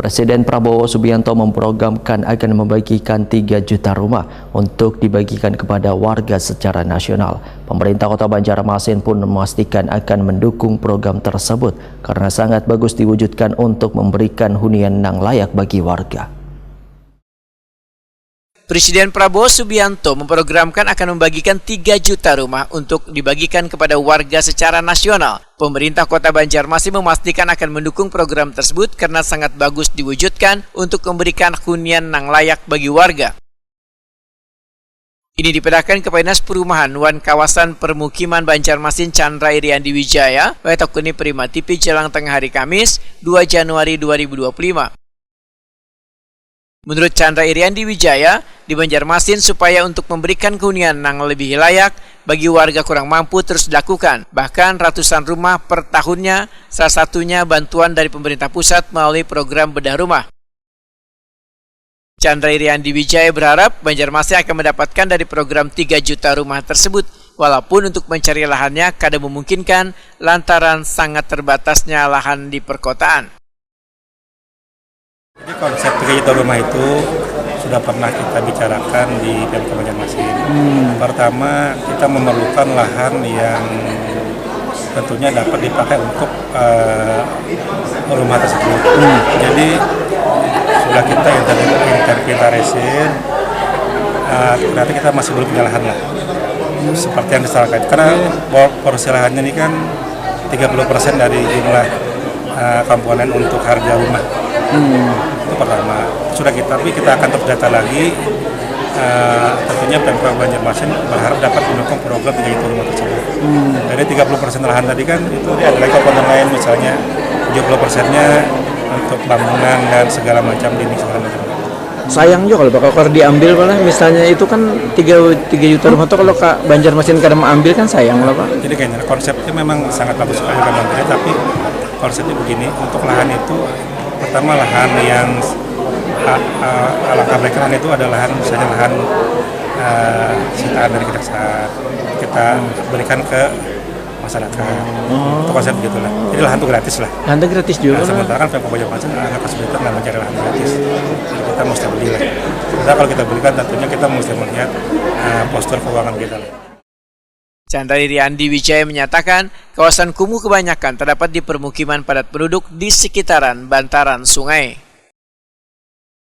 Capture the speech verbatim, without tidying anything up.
Presiden Prabowo Subianto memprogramkan akan membagikan tiga juta rumah untuk dibagikan kepada warga secara nasional. Pemerintah Kota Banjarmasin pun memastikan akan mendukung program tersebut karena sangat bagus diwujudkan untuk memberikan hunian nang layak bagi warga. Presiden Prabowo Subianto memprogramkan akan membagikan tiga juta rumah untuk dibagikan kepada warga secara nasional. Pemerintah Kota Banjarmasin memastikan akan mendukung program tersebut karena sangat bagus diwujudkan untuk memberikan hunian nang layak bagi warga. Ini dipedahkan Kepala Dinas Perumahan wan Kawasan Permukiman Banjarmasin Chandra Iriandi Wijaya, wae takuni Prima T V Jalang Tengah hari Kamis, dua Januari dua ribu dua puluh lima. Menurut Chandra Iriandi Wijaya, di Banjarmasin supaya untuk memberikan hunian nang lebih layak bagi warga kurang mampu terus dilakukan. Bahkan ratusan rumah per tahunnya, salah satunya bantuan dari pemerintah pusat melalui program bedah rumah. Chandra Iriandi Wijaya berharap Banjarmasin akan mendapatkan dari program tiga juta rumah tersebut, walaupun untuk mencari lahannya kada memungkinkan lantaran sangat terbatasnya lahan di perkotaan. Jadi konsep tiga juta rumah itu sudah pernah kita bicarakan di Pemkab Banjarmasin. Hmm. Pertama, kita memerlukan lahan yang tentunya dapat dipakai untuk uh, rumah tersebut. Hmm. Jadi sudah kita interventarisir, uh, ternyata kita masih belum punya lahan lah. Seperti yang disarankan. Karena porsi lahannya ini kan tiga puluh persen dari jumlah uh, komponen untuk harga rumah. Hmm. Itu pertama. Sudah kita, tapi kita akan terus data lagi. Uh, tentunya Pemprov Banjarmasin berharap dapat mendukung program tiga juta rumah tersebut. Hmm. Dari tiga puluh persen lahan tadi kan itu ada lagi komponen lain, misalnya tujuh puluh persennya untuk bangunan dan segala macam, dinding segala macam. Sayang juga kalau bakal kalau diambil malah, misalnya itu kan tiga tiga juta rumah tuh kalau Kak Banjarmasin kada mengambil kan sayang lah Pak. Jadi kayaknya konsepnya memang sangat bagus sekali kan, tapi konsepnya begini, untuk lahan itu pertama lahan yang uh, uh, alangkah baik lahan itu adalah lahan, misalnya lahan uh, sitaan dari kita kita berikan ke masyarakat. Oh. Itu konsep begitulah. Jadi lahan itu gratis lah. Lahan itu gratis juga. Nah, sementara kan Pemkot Banjarmasin ada kesulitan dalam mencari lahan gratis. Jadi kita mesti beli lah. Kita kalau kita beli kan tentunya kita mesti melihat uh, postur keuangan kita lah. Chandra Iriandi Wijaya menyatakan, kawasan kumuh kebanyakan terdapat di permukiman padat penduduk di sekitaran bantaran sungai.